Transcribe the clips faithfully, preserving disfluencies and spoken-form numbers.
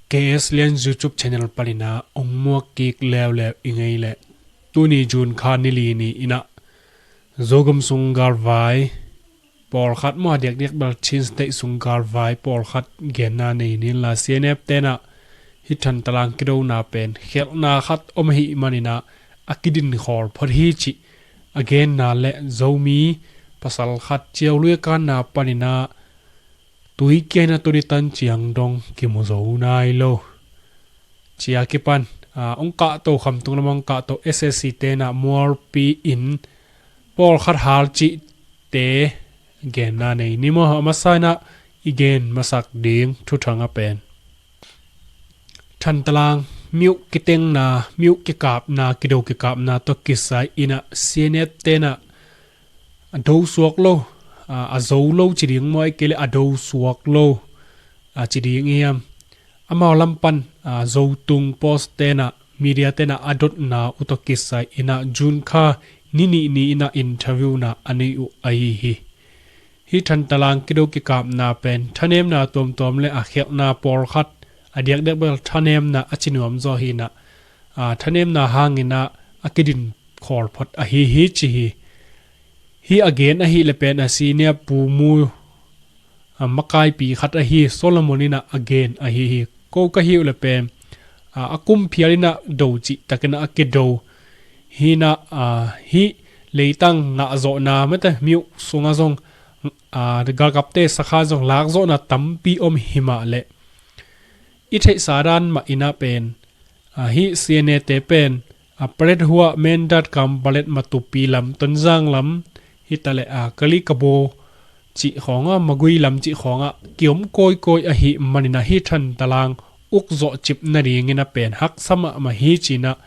K S Lian YouTube channel panin ah ong muak kik leuleu i ngei leh, tuni June kha ni li ni-in ah Zogam sung galvai pawlkhat maw, a diakdiak bel Chin State sung galvai pawlkhat genna nei ni inla, C N F te'n ah hih Thantalang kidona pen khelhna khat om ahih manin ah a kidin khawl phot hi cih a genna leh Zomi pasal khat ciaului a kanna panin ah tui kia in ah tuni tan ciang dong kimu zo nai lo. Cia kipan, ah, ong kahto, Khamtung lam ong kahto S A C te'n ah mualpi in pawlkhat hal cihte genna nei ni maw. A masa in ah i gen masak ding thuthang a pen Thantalang myuh kitengna, myuh kikapna, kido kikapna tawh kisai in ah C N F te'n ah a do suak lo, a, a zo lo ci ding maw, ahih kei leh a do suak lo, a, ci ding hiam? Amau lam pan, a, Zotung Post te'n ah, media te'n ah a dotna uh tawh kisai in ah June kha ni nih ni-in ah interview-na a nei uh ahi hi. Hih Thantalang kido kikapna pen thanemna tuamtuam leh a khelhna pawlkhat, a diakdiak bel thanemna a ci nuam zaw hi in ah, a, thanemna hangin ah a kidin khawl phot ahi hi ci hi. Hih a gen ahih leh pen a senior pu mu, a, makaipi khat ahi Solomon in ah a gen ahi hi. Ko ka hih uh leh pen, a, a kum phial in ah do cihtakin ah a kido hi in ah, a, hih leitang ngahzawhna, mate, myuh sungah zong, a, galkapte sakhan zong lakzawhna tampi om hi mah leh, i theihsa dan mah in ah pen, a, hih C N A te pen, a, Paletwa, Mindat, Kanpalet, Matupi lam, Tonzang lam, hi ta leh, a, Kalikabo cih khawng ah, Magway lam cih khawng ah kiom kawikawi ahih manin ah hih Thantalang uk zawhcip nadingin ah pen haksa mahmah hi ci-in ah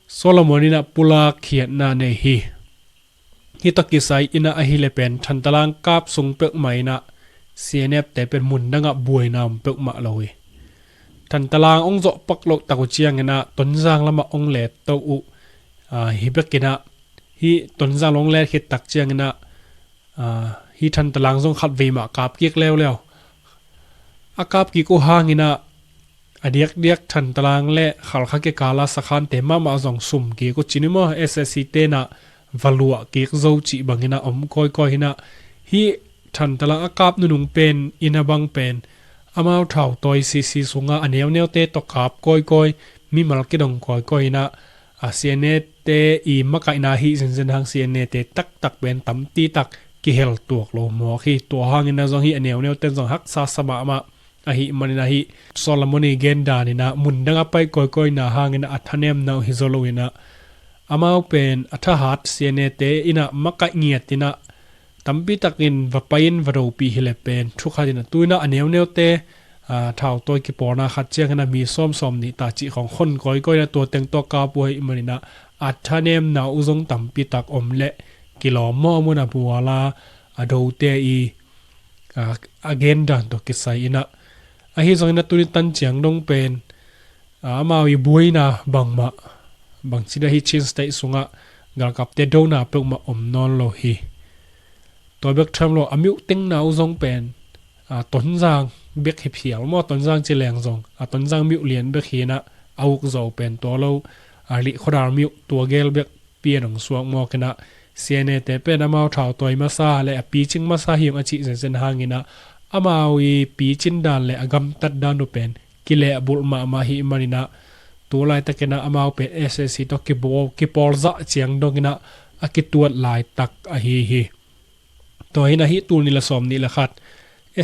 Solomon in ah pulak khiatna nei hi. Hih tawh kisai in ah ahih leh pen Thantalang kap sung peuhmah in ah C N F te pen mun dangah buaina om peuhmah lo hi. Thantalang ong zawh pak loh tak uh ciangin ah Tonzang lamah ong let to uh, a, hi bekin ah, hih Tonzang lam ong let khit tak ciangin ah, a, hih Thantalang zong khatvei mah kap kik leuleu. A kap kik uh hangin ah a diakdiak Thantalang leh Khalkha kikal ah sakhante mahmah zong sum kik uh ci ni maw, S A C te'n ah va luah kik zo cih bangin ah om kawikawi hi in ah, hih Thantalang a kap nunung pen in ah bang pen amau thautawi sisi sungah a neuneute tawh kap kawikawi, mimal kidong kawikawi hi in ah, a, C N A te i makaihna hi zenzen hang C N A te taktak pen tampi tak kihel tuak lo mawk hi. Tua hangin ah zong hih a neuneute zong haksa sa mahmah ahih manin ah hih Solomon i gen dan in ah mun dang a pai kawikawina hangin ah a thanemna uh hi zaw lo in ah, amau pen a thahat C N A te in ah makaih ngiat in ah tampi takin va pai-in va dopih hi leh pen thu khat in ah, tu-in ah a neuneute, a, thautawi kipawlna khat ciangin ah mi sawm, sawmnih ta cih khawng khon kawikawi in ah tua teng tawh kap uh ahih manin ah a thanemna uh zong tampi tak om leh kilawm mawh mun a bual a, a dote i, a, a gen dan tawh kisai in ah. Ahi zongin ah tuni tan ciang dong pen, a, amau i buaina bangmah, bangci dan hih Chin State sungah galkapte dona peuhmah om nawn lo hi. Tua bek tham lo, a myuh tengna uh zong pen, a, Tonzang bek hi phial maw, Tonzang ci leng zong, a, Tonzang myuh lian bek hi in ah, a uk zo pen tua lo, a, Lihkhuadal myuh tua gel bek pian ong suak mawk in ah, C N A te pen amau thautawi masa leh a picing masa hi ung a cih zenzen hangin ah, amau i picin dan leh a gamtat dan uh pen kilehbulh mahmah ahih manin ah, tu laitakin ah amau pen S A C tawh kibawl, kipawl zah ciang dongin ah a kituat laitak ahi hi. Tua hi in ah hih tul nih leh sawmnih leh khat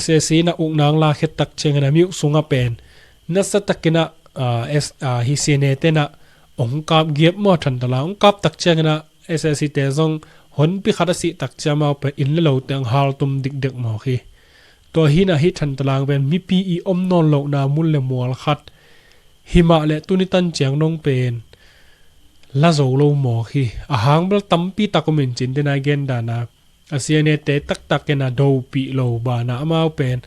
S A C in ah ukna ong lak khit tak ciangin ah myuh sungah pen nasa takin ah, a, S, a, hih C N A te'n ah ong kap giap maw, Thantalang ong kap tak ciangin ah S A C te zong honpi khat a sih tak ciang amau pen inn leh lote ong haltum dikdek mawk hi. Tua hi in ah hih Thantalang pen mipi i om nawn lohna mun leh mual khat hi mah leh tuni tan ciang dong pen la zo lo mawk hi. A hang bel tampi tak om in, ci-in ah i gen dan a, a C N A te taktak in ah dopih lo banah amau pen,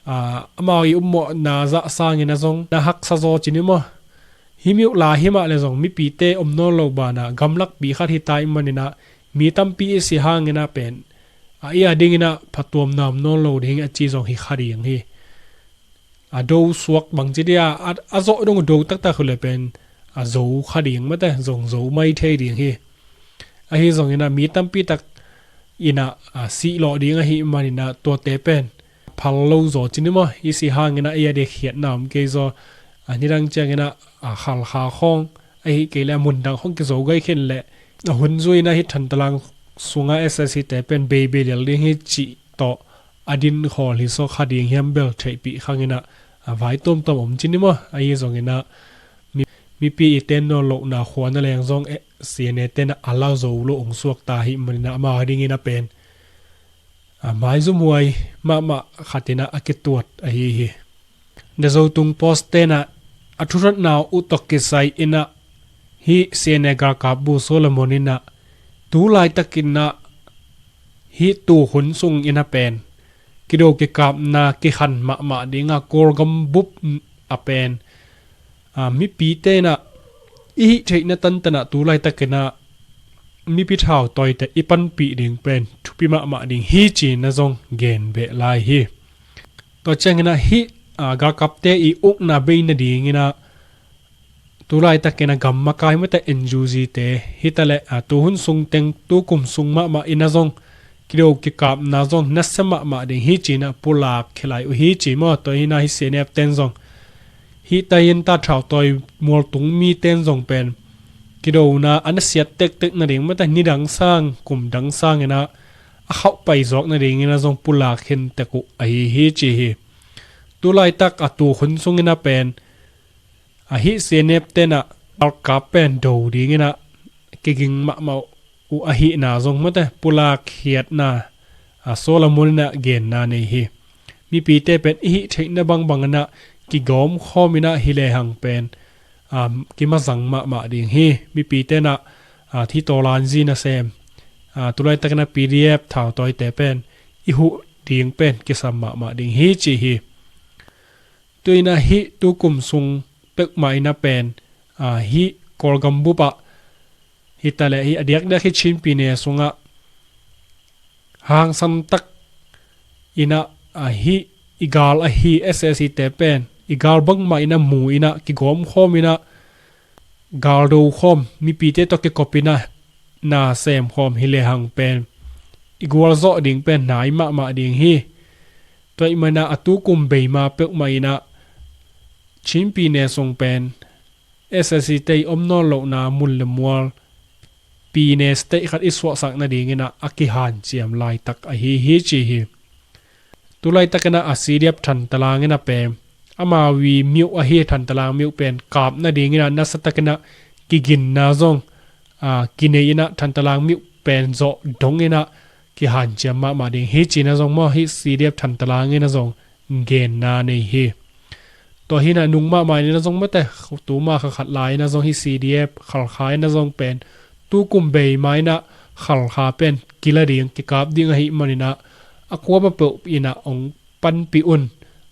a, amau i upmawhna zah sangin ah zong na haksa zaw ci ni maw. Hih myuh la hi mah leh zong mipite om nawn lo banah gamlakpi khat hi ta ahih manin ah mi tampi i si hangin ah pen, a, i a dingin ah phatuamna om nawn lo ding a ci zong hi kha ding hi. a do suak bangci dia a zawh dong do taktak uh le pen a zo kha ding mate, zong zo mai thei ding hi. Ahi zongin ah mi tampi tak in ah sihlawh ding ahih manin ah tuate pen phal lo zaw ci ni maw, i si hangin ah ei a dek khiatna om kei zaw. A nidang ciangin ah a khalkha khawng ahi kei le a mundang khawng kizo gai khin le a hun zui in ah hi Thantalang sunga S S C te pen beibei lial ding hi cih tawh a din khawl hi saw kha ding hiam bel theihpih khangin ah a vai tuamtuam om ci ni maw. Ahi zongin ah mi, mipi i ten nawn lohna khua na leng zong eh, C N A ten ah a la zo lo ong suak ta hi manin ah ama dingin a pen a maizum huai mahmah khatin ah a kituat ahi hi. The Zotung Post ten ah a thuhratna uh tawh kisai in ah hi C N A galkap bu Solomon in ah tu laitakin ah hi tu hun sung in a pen kido kikapna kikhan mahmah ding a Kawlgam bup a pen a mipite in ah i hih theihna tantan ah tu laitakin ah mipi thautawite i panpih ding pen thupi mahmah ding hi ci-in ah zong gen beh lai hi. Tua ciangin ah hih a galkapte i ukna bei nadingin ah tu laitakin ah gam makai mate N U G te hi ta le a tu hun sung teng tu kum sung mahmah in ah zong kido kikapna zong nasia mahmah ding hi ci-in ah pulak khia lai uh hi ci maw. Tua hi in ah hi C N F ten zong hih ta hi in ta thautawi mualtung miten zong pen kidona a nasiat tektek nading mate nidang sang kumdang sangin ah a khauh pai zawk nadingin ah zong pulak khin tek uh ahi hi ci hi. Tu laitak a tu hun sungin ah pen a hih C N F ten ah galkap pen do dingin ah kiging mahmah uh ahihna zong mate pulak khiatna a Solomon in ah genna nei hi. Mipite pen i hih theihna bangbangin ah kigawm khawmin ah hi lehang pen a kimazang mahmah ding hi. Mipite in ah a thi tawlanzi nasem a tu laitakin ah P D F thautawite pen i huh ding pen kisam mahmah ding hi ci hi. Tu in ah hih tu kum sung peuhmah in ah pen a hih Kawlgam bup ah hi ta le hi a diakdiak hi Chin pyine sungah hangsan tak in ah a hih i gal ahi S S C te pen i gal bangmah in ah mu in ah kigawm khawm in ah galdo khawm mipite tawh kikop in ah na sem khawm hi lehang pen i gualzawh ding pen nai mahmah ding hi. Tua ahih manin ah a tu kum beima peuhmah in ah Chin pyine sung pen S S C te i om nawn lohna mun le mual pyine state khat i suahsak nadingin ah a kihanciam laitak ahi hi ci hi. Tu laitakin ah a C D F Thantalang in ah pen amau i myuh ahi Thantalang myuh pen kap nadingin ah nasatakin ah kiginna zong a kinei in ah Thantalang myuh pen zawh dongin ah kihanciam mahmah ding hi ci-in ah zong maw hih C D F Thantalang in ah zong genna nei hi. Tua hi in ah nung mahmah in ah zong mate tuma kha khat lai in ah zong hih C D F Khalkha in ah zong pen tu kum beima in ah Khalkha pen kila ding kikap ding ahih manin ah a kuama peuh in ah ong panpih un,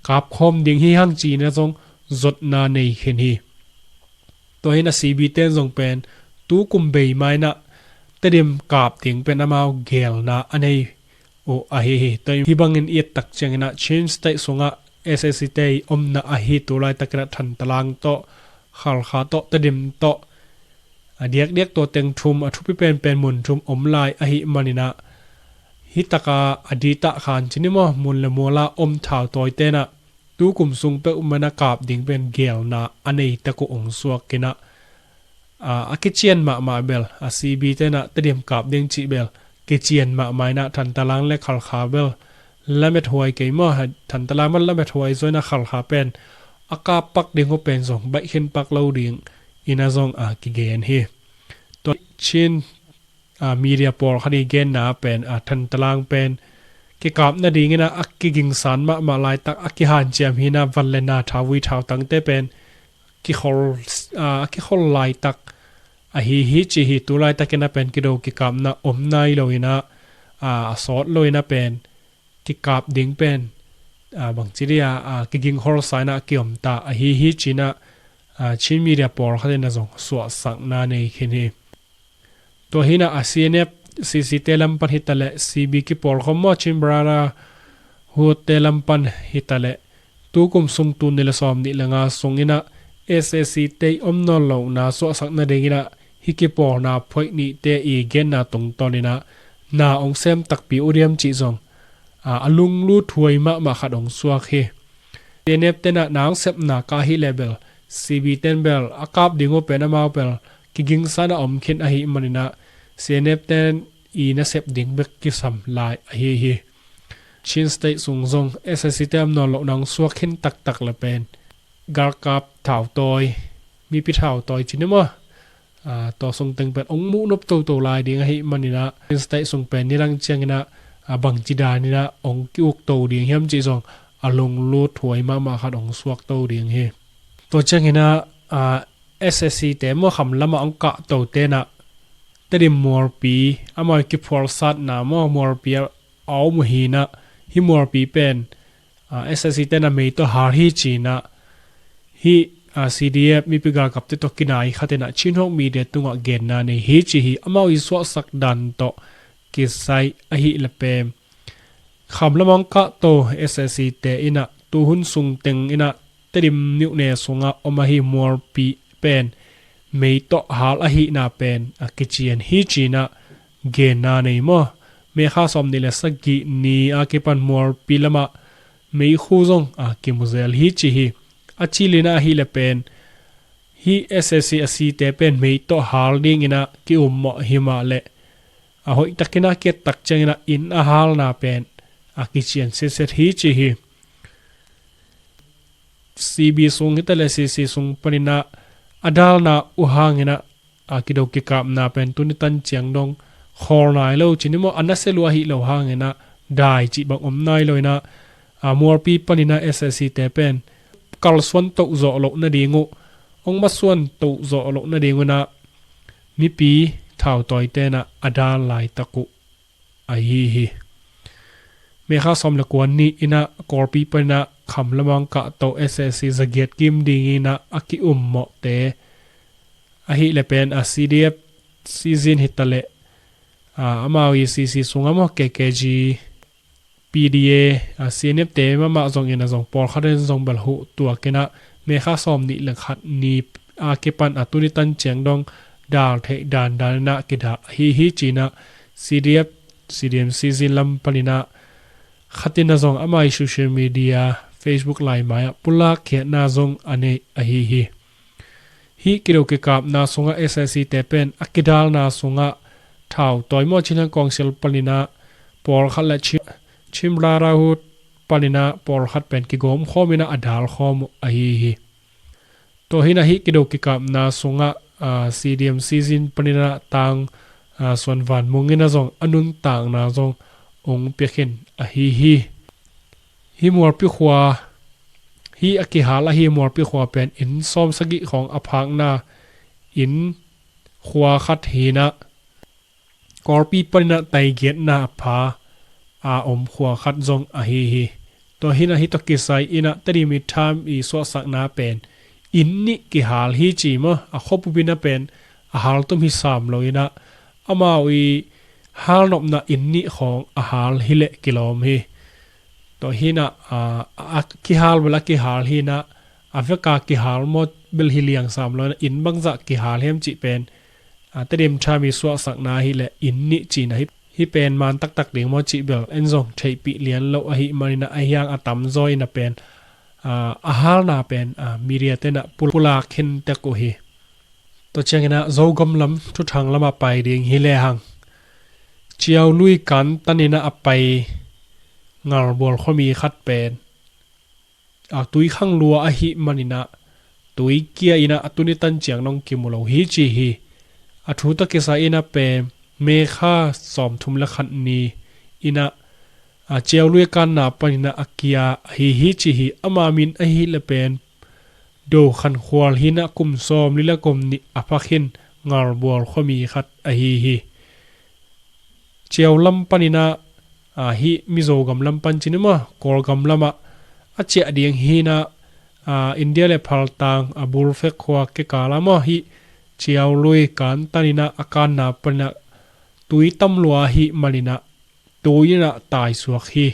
kap khawm ding hi hang ci-in ah zong zotna nei khin hi. Tua hi in ah C B ten zong pen tu kum beima in ah Tedim kap ding pen amau gelna a nei uh ahi hi. Tua hi bangin i et tak ciangin ah Chin state sungah S S C te i omna ahi tu laitakin ah Thantalang tawh Khalkha tawh Tedim tawh a diakdiak tua teng thum a thupi penpen mun thum om lai ahih manin ah hi taka a ditah khan ci ni maw mun le muala om thautawite in ah tu kum sung peuhmah in ah kap ding pen gelna a nei tak uh ong suak in ah a, a kician mahmah bel a C B te in ah Tedim kap ding cih bel kician mahmah in ah Thantalang le Khalkha bel lamet huai kei maw Thantalang bel lamet huai zaw in ah Khalkha pen a kap pak ding uh pen zong baih khin pak lo ding in ah zong a kigen hi. Tua Chin a, media pawlkhat i genna pen a Thantalang pen kikap nadingin ah a kigingsan mahmah laitak a kihanciam hi in ah van le na thauvui thautangte pen kikhol a kikhol laitak ahi hi ci hi. Tu laitakin ah pen kido kikapna om nai lo in ah a sawt lo in ah pen kikap ding pen a bangci dia a kiging holsa in ah kiom ta ahi hi ci in ah a Chin media pawlkhat in ah zong suahsakna nei khin hi. Tua hi in ah a C N F C C te lam pan hi ta le C B kipawlkhawm maw Chin Brotherhood te lam pan hi ta le Tukum sung, tul nih le sawm nih le nga sung inah S A C te i om nawn lohna suahsak nading inah hih kipawlna phuaih nihte i genna tungtawn inah na ong sem takpi uh diam cih zong a, a lunglut huai mahmah khat ong suak hi. C N F tenah na ong sepna ka hi leh bel C B ten bel a kap ding uh pen amau bel kigingsa na om khin ahih maninah C N F ten i nasep ding bek kisam lai ahi hi. Chin State sung zong S A C te om nawn lohna ong suak khin taktak le pen galkap thautawi, mipi thautawi cin i maw? A, tua sung teng pen ong muh nop toto lai ding ahih maninah Chin State sung pen nidang cianginah a, bangci daninah ong ki-uk to ding hiam cih zong a lunglut huai mahmah khat ong suak to ding hi. Tua cianginah a, S A C te maw, kham lamah ong kahto tenah Tedim mualpi amau i kiphualsatna maw, mualpi a om uh hinah hih mualpi pen a, S A C tenah mei tawh hal hi cinah hih a, C D F mipi galkapte tawh kinai khat inah Chin Hawk Media tungah genna nei hi ci hi. Amau i suahsak dan tawh kisai ahih le pen kham lamah ong kahto S A C te inah tuhun sung teng inah Tedim niuhne sungah om ahi mualpi pen mei tawh hal ahihna pen a kician hi cinah genna nei maw? Mekha sawm nih le sagih ni a kipan mualpi lamah meikhu zong a, kimu zel hi ci hi. A cilinah ahih le pen hih S A C a, site pen mei tawh hal dinginah ki-ummawh himah leh a, hoihtakinah kiattak cianginah inn a halna pen a kician siatsiat hi ci hi. C B sung hi ta le C C sung paninah a dalna uh hanginah a, kido kikapna pen tuni tan ciang dong khawl nai lo cin i maw, a nasia lua hi lo hanginah dai cih bang om nai lo inah a, mualpi paninah S A C te pen kalsuan toh zawh loh nading uh, ong masuan toh zawh loh nading uh inah mipi thautawi tenah a dal laitak uh ahi hi. Mekha sawm le kua ni inah Kawlpi paninah kham lamah ong kahto S A C zagiat kim dinginah a ki-ummawhte ahih le pen a, C D F season hi ta le a, amau i C C sungah maw, K K G, P D A a, C N F te mahmah zongin a zong pawlkhat in zong bel huh tuakinah Mekha sawm nih le khat ni a kipan a, tuni tan ciang dong dal theih dandan inah kidal ahi hi cinah C D F, C D M season lam paninah khatin a zong amah i social media, Facebook laimai ah pulak khiatna zong a nei ahi hi. Hih kido kikapna sungah S A C te pen a kidalna sungah thautawi maw, Chin Hang Council paninah pawlkhat le Chin, Chin Brotherhood paninah pawlkhat pen kigawm khawm inah a dal khawm uh ahi hi. Tua hinah hih kido kikapna sungah a, C D M season paninah Tang a, Suan Van Mung inah zong a nuntakna zong ong pia khin ahi hi. Hih mualpi khua, hih a kihal ahi mualpi khua pen inn sawm sagih khawng a phakna inn khua khat hinah Kawlpi paninah taigiatna a pha a om khua khat zong ahi hi. Tua hinah hih tawh kisai inah Tedim i tham i suahsakna pen inn nih kihal hi ci maw, a khuapup inah pen a haltum hi sam lo inah amau i halnopna inn nih khawng a hal hileh kilawm hi. Tua hinah a, a kihal bel a kihal hinah a veka kihal maw bel hi liang sam lo inah inn bangzah kihal hiam cih pen a, Tedim tham i suahsakna hileh inn nih cinah hih, hih pen man taktak ding maw cih bel en zong theihpih lian lo ahih maninah a hiang a tamzaw inah pen a, a halna pen a, media tenah pul-, pulak khin tek uh hi. Tua cianginah Zogam lam, Thuthang lamah pai ding hi lehang Ciaului kantan inah a pai ngalbual khuami khat pen a, tui khang lua ahih maninah tui kia inah a, tuni tan ciang dong kimu lo hi ci hi. A thu tawh kisai inah pen Mekha sawmthum le khat ni inah a, Ciaului kanna paninah a kia ahi hi ci hi. Ama min ahih le pen Do Khan Khual hinah kum sawmli le kum nih a pha khin ngalbual khuami khat ahi hi. Ciau lam paninah a, hih Mizogam lam pan cin i maw, Kawlgam lamah a ciah ding hinah a, India le Phaltang a, Bulfek khua kikal ah maw, hih Ciaului kantan inah a kanna paninah tui tam lua ahih maninah tui inah taisuak hi.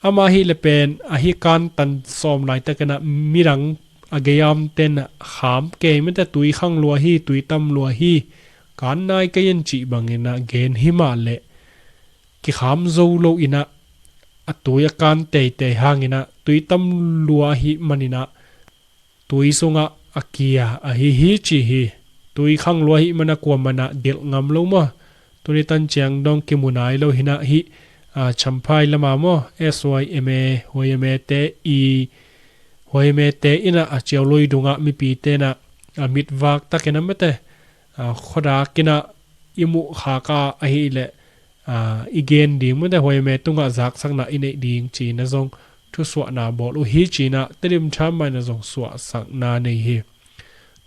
Ama hi le pen ahi kan tan sawm laitakin ah midang a gei-am ten ah kham kei mete, tui khang lua hi, tui tam lua hi, kan nai kei in cih bangin ah gen hi mah leh kikham zo lo in ah a tui a kan teitei hangin ah tui tam lua ahi manin ah tui sungah a kia ahi hi ci hi. Tui khang lua ahi mana kua mana dilh ngam lo maw? Tuni tan ciang dong kimu nai lo hi nah hi. A, Champhai lama maw, S Y M A, H Y M A te i, H Y M A te in ah a ciaului dungah mipi ten ah a mitvak takin ah mete, a, khuadak in ah i muh khak a ahi leh, a, i gen ding mete, H Y M A tungah zaksakna i neih ding ci-in ah zong thusuahna bawl uh hi ci-in ah Tedim Tham mah in ah zong suahsakna nei hi.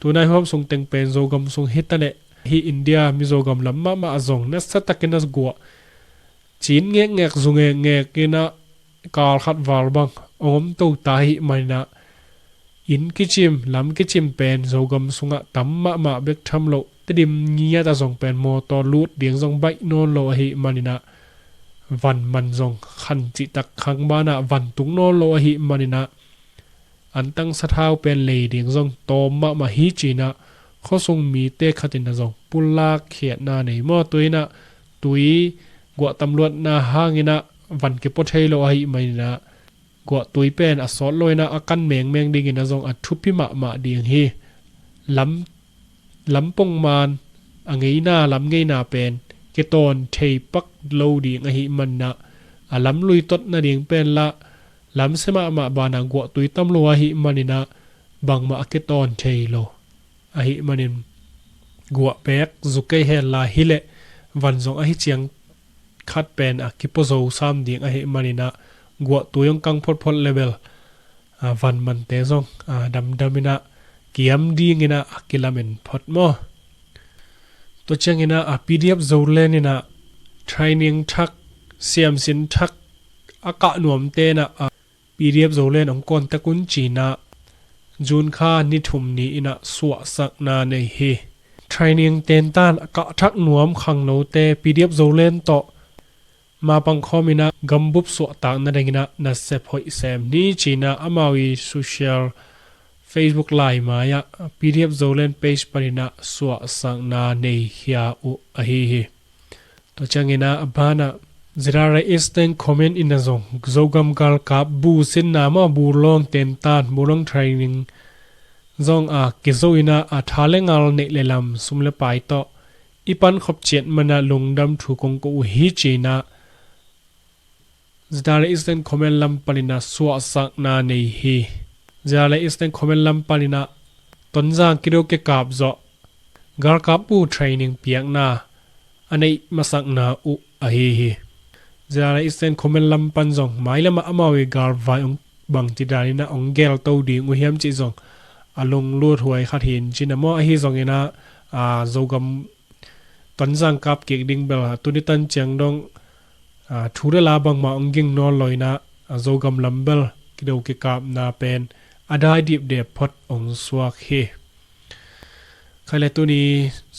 Tunai huam sung teng pen Zogam sung hi ta leh hi India Mizo gam lam mahmah ah zong nasa takin ah guah cin ngekngek, zu ngekngek in ah kal khat val bang hong om to ta ahi manin ah inn kicim, lam kicim pen Zogam sungah tam mahmah bek tham loh, Tedim ngiat ah zong pen mawtaw lut ding zong baih nawn lo ahi manin ah van man zong khan cihtak khang banah van tung nawn lo ahi manin ah antang sathau pen lei ding zong tawm mahmah hi ci-in ah khuasung mite khat in ah zong pulak khiatna nei maw? Tui in ah tui guah tam luatna hangin ah van kipua thei lo ahi manin ah guahtui pen a sawt lo in ah a kan mengmeng dingin ah zong a thupi mahmah ding hi. Lam, lam pongman a ngeina, lam ngeina pen kitawn thei pak lo ding ahi manin ah a lam lui tot nading pen lah lam sia mahmah banah guahtui tam lua ahi manin ah bangmah a kitawn thei lo ahi manin guah pek zu kei hen la hi leh van zong ahi ciang khat pen a kipua zo sam ding ahi manin ah guahtui hong kang photphot leh bel, a, van mante zong, a, damdam in ah kiam dingin ah a kilamen phot maw? Tua ciangin ah a P D F Zoland in ah training thak, siamsin thak a kah nuamte in ah, a, P D F Zoland hong contact un ci-in ah June kha ni thum ni in ah suahsakna nei hi. Training tentan a kah thak nuam khangnote P D F Zoland tawh mapang khawm in ah gambup suahtak nadingin ah nasep hoih sem ni ci-in ah amau i social Facebook laimai ah P D F Zoland page panin ah suahsakna nei khia uh ahi hi. Tua ciangin ah a banah Z R A Eastern Command in ah zong Zogam galkap bu sinna maw, bu lawng tentan, bu lawng training zong a kizo in ah a tha leh ngal, neih leh lam, sum leh pai tawh i pan khop ciat man ah lungdam thu kong ko uh hi ci-in ah Z R A Eastern Command lam panin ah suahsakna nei hi. Z R A Eastern Command lam panin ah Tonzang kido kikap zawh galkap bu training piakna a neih masakna uh ahi hi. Z R A Eastern Command lam pan zong mailam ah amau i galvai hong bangci danin ah hong gelto ding uh hiam cih zong a lunglut huai khat hi in ci-in ah maw? Ahi zongin ah, a, Zogam Tonzang kap kik ding bel a tuni tan ciang dong, a, thu leh la bangmah hong ging nawn lo in ah, a, Zogam lam bel kido kikapna pen a dai dipdep phot hong suak hi. Khai leh tuni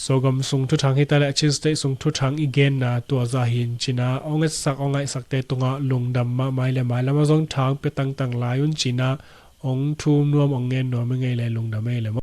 Zogam sung thuthang hi ta leh a Chin State sung thuthang i genna tua zah hi in ci-in ah hong etsak hong ngaihsakte tungah lungdam mahmah hi leh mailam ah zong tha hong pia tangtang lai un ci-in ah hong thum nuam hong ngen nuam hi ing ei leh lungdam hi leh maw?